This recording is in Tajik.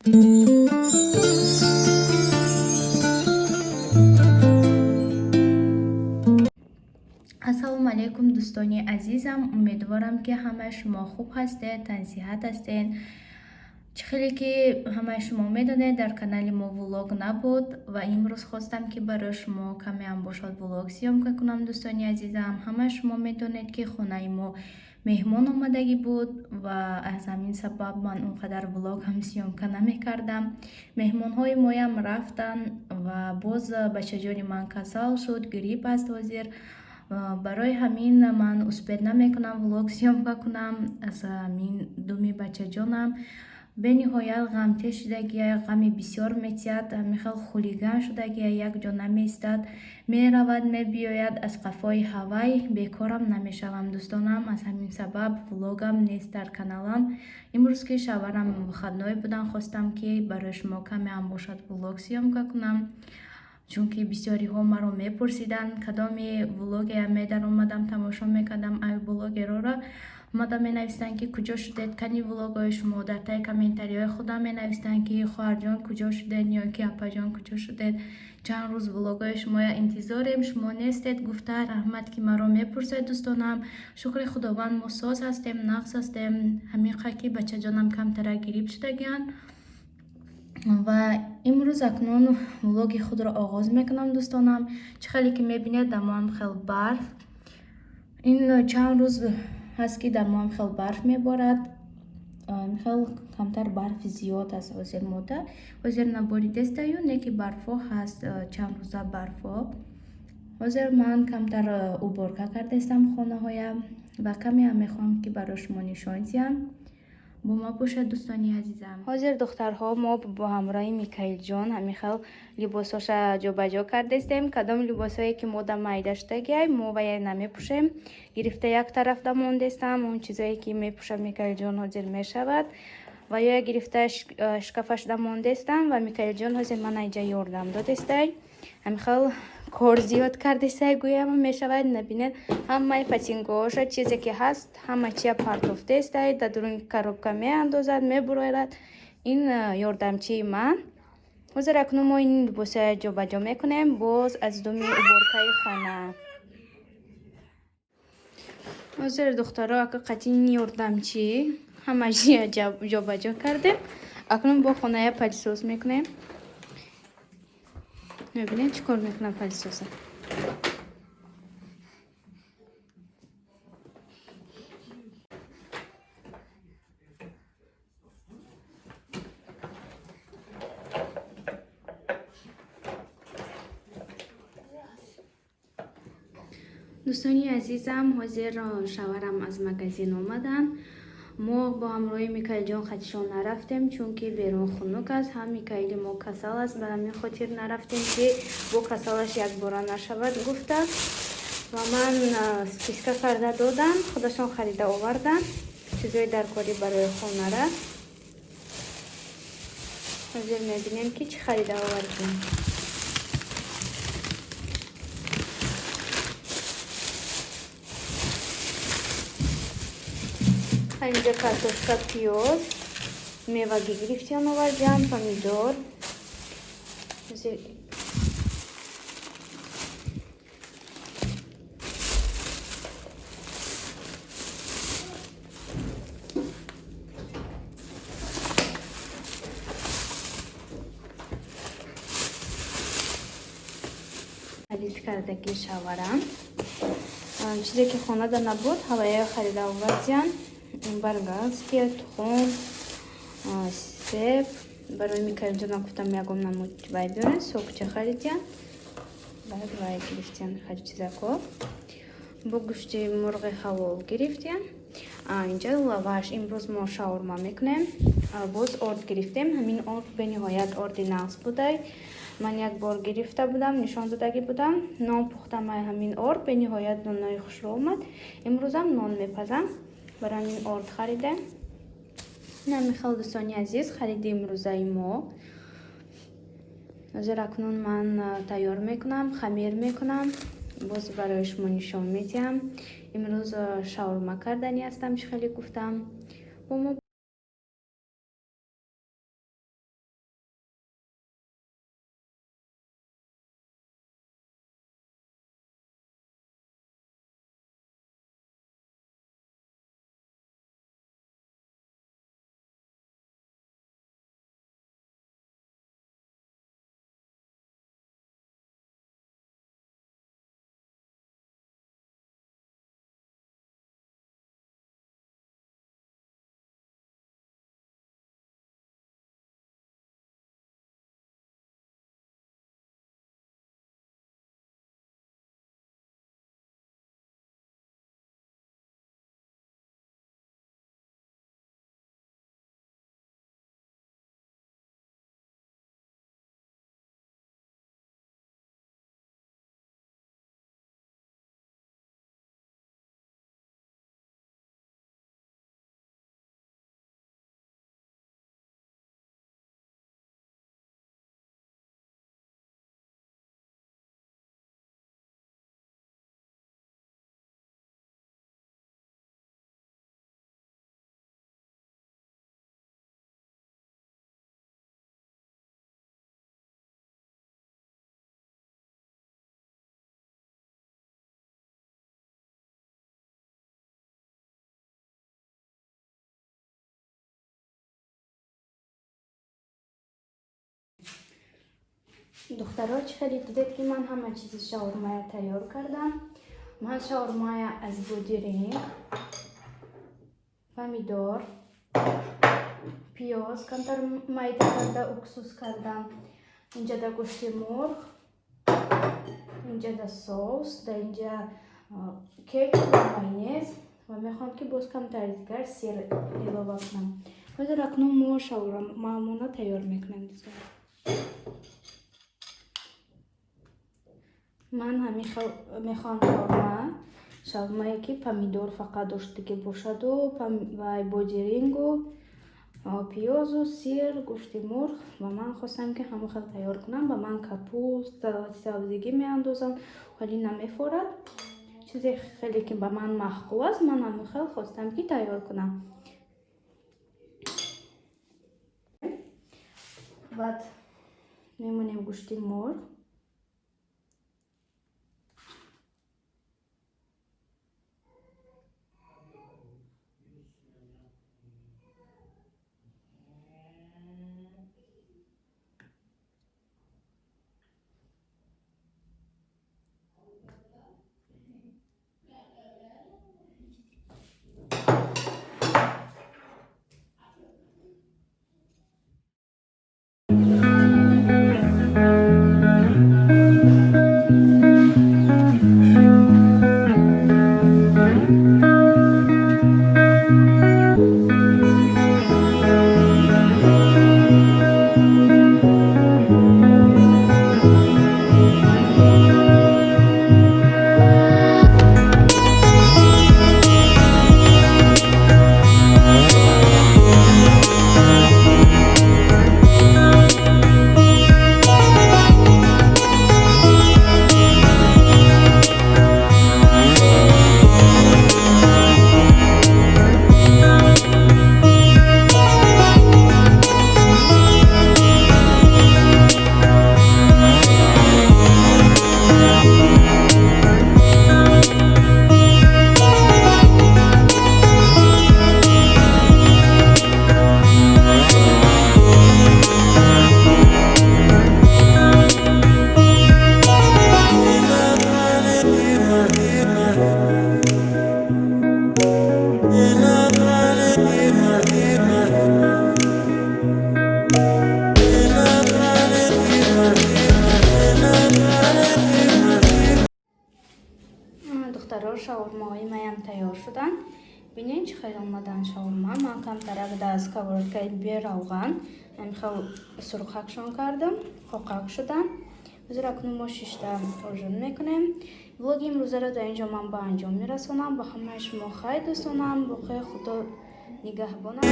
Ассалому алайкум, дӯстони азизам. Умедворам, ки ҳамаи шумо хуб ҳастед, тансиҳат ҳастед. Чӣ хеле ки ҳамаи шумо медонед, дар канали мо влог набуд ва имрӯз хостам, ки барои шумо камеам бошад, влог съёмка кунам. Дӯстони азизам, ҳамаи шумо медонед, ки хонаи мо меҳмон омадагӣ буд ва аз ҳамин сабаб ман он қадар влог ҳам съёмка намекардам. Меҳмонҳои моям рафтанд ва боз бачаҷони ман касал шуд, грипп аст ҳозир. Барои ҳамин ман успеть намекунам влог съёмка кунам. Аз ҳамин думи бачаҷонам бениҳоят ғамтез шудагия, ғами бисёр метиҳад, ҳамин хулиган шудагия, якҷо намеистад, меравад, мебиёяд аз қафои ҳавай, бекорам намешавам, дӯстонам. Аз ҳамин сабаб влогам нест дар каналам. Имрӯз, ки шаварам выходной будан, хостам, ки барои шумо камеам бошад, влог съёмка кунам, чунки бисёриҳо маро мепурсиданд. Кадоми влогеам медаромадам, тамошо мекардам, ай блогерора омада менависанд, ки куҷо шудед, кани влогҳои шумо? Дар таи комментариҳои худам менависанд, ки хоҳарҷон, куҷо шудед, ё ки апаҷон, куҷо шудед, чанд рӯз влогҳои шумоя интизорем, шумо нестед, гуфта. Раҳмат, ки маро мепурсед, дӯстонам. Шукри Худованд, мо соз ҳастем, нағз ҳастем. Ҳамин қа, ки бачаҷонам камтара грипп шудагианд. Ва имрӯз акнун влоги худро оғоз мекунам, дӯстонам. Чӣ хеле ки мебинед, дар моам хел барф. Ин чанд рӯз ҳаст, ки дар моам хел барф меборад, хел камтар барфи зиёд аст ҳозир мода. Ҳозир наборидестаю, не ки барфҳо ҳаст, чанд рӯза барфҳо. Ҳозир ман камтар уборка кардастам хонаҳоям ва камеам мехоҳам, ки барои шумо нишон диҳам. Бо ма бошад, дӯстони азизам. Ҳозир, духтарҳо, мо бо ҳамроҳи Микаилҷон ҳамин хел либосҳоша ҷобаҷо кардестем. Кадом либосҳое ки мода майда шудагиай, мо вая намепӯшем, гирифта як тарафда мондестам. Он чизое ки мепӯшад Микаилҷон, ҳозир мешавад ва ё гирифта шкафашда мондестам. Ва Микаилҷон ҳозир мана иҷа ёрдам додестай, ҳамин хел кор зиёд кардестай, гӯям мешавад. Набинед, ҳамаи патингоҳоша, чизе ки ҳаст, ҳама чия партофтестай, дар дуруни коробка меандозад, мебурояд. Ин ёрдамчии ман. Ҳозир акнун мо ин либосҳоя ҷобаҷо мекунем, боз аз думи уборкаи хона. Ҳозир, духтаро, ака қатъи ёрдамчӣ ҳама чия ҷобаҷо кардем. Акнун бо хоная пылесос мекунем. Мебинед, чӣ кор мекунам пылесоса. Дӯстони азизам, ҳозир шаварам аз магазин омаданд. Мо бо ҳамроҳи Микаилҷон хатишон нарафтем, чунки берун хунук аст, ҳам Микаили мо касал аст. Ба ҳамин хотир нарафтем, ки бо касалаш якбора нашавад, гуфта. Ва ман списка карда додам, худашон харида оварданд чизои даркорӣ барои хонара. Ҳозир мебинем, ки чӣ харида овардем. Инҷа картошка, пиёз, мевагӣ гирифтиан, овардиан помидор. Ҳозир харид кардаги шаварам, чизе ки хонада набуд, ҳавая харида овардиан: болгарский, тухм, себ. Барои Микаилҷонам гуфтам, ягон намуд вай биёрен, сокча харидиан. Баъд вай гирифтиан, хари чизако. Бо гӯшти мурғи ҳалол гирифтиан. Инҷа лаваш. Имрӯз мо шаурма мекунем. Боз орд гирифтем. Ҳамин орд бениҳоят орди нағз будай. Ман як бор гирифта будам, нишон додагӣ будам. Нон пухтам ай ҳамин орд, бениҳоят нонои хушрӯ омад. Имрӯзам нон мепазам, барои ҳамин орд харидем. Намихел, дӯстони азиз, хариди имрӯзаи мо. Ҳозир акнун ман тайёр мекунам, хамир мекунам, боз барои шумо нишон медиҳам. Имрӯз шаурма карданӣ ҳастам, чӣ хеле гуфтам, бо мо. Духтаро, чӣ хеле дидед, ки ман ҳама чизи шаурмая тайёр кардам. Ман шаурмая аз бодиринг, помидор, пиёз камтар майда карда, уксус кардам. Инҷада гӯшти мурғ, инҷада соус, дар инҷа кетчуп ва майонез ва мехоҳам, ки боз камтар дигар сир илова кунам. Ҳозир акнун мо шаурмаамонро тайёр мекунем, дӯстон. Ман ҳамин хел мехоҳам шаурма, шаурмае ки помидор фақат доштагӣ бошаду ва бодирингу пиёзу сир, гӯшти мурғ. Ва ман хостам, ки ҳамон хел тайёр кунам. Ба ман капуст, сабзигӣ меандозам, вале намефорад. Чизе хеле ки ба ман маъқул аст, ман ҳамон хел хостам, ки тайёр кунам. Баъд мемонем гӯшти мурғ. Духтаро, шаурмаҳои маям тайёр шуданд. Бинед, чӣ хел омадан шаурма. Ман камтарак дар сковородкаи беравған ҳамин хел сурхакшон кардам, хоқак шуданд. Ҳозир акнун мо шишта ужин мекунем. Влоги имрӯзаро дар ин ҷо ман ба анҷом мерасонам. Ба ҳамаи шумо хайр, дӯстонам, боқии Худо нигаҳбонам.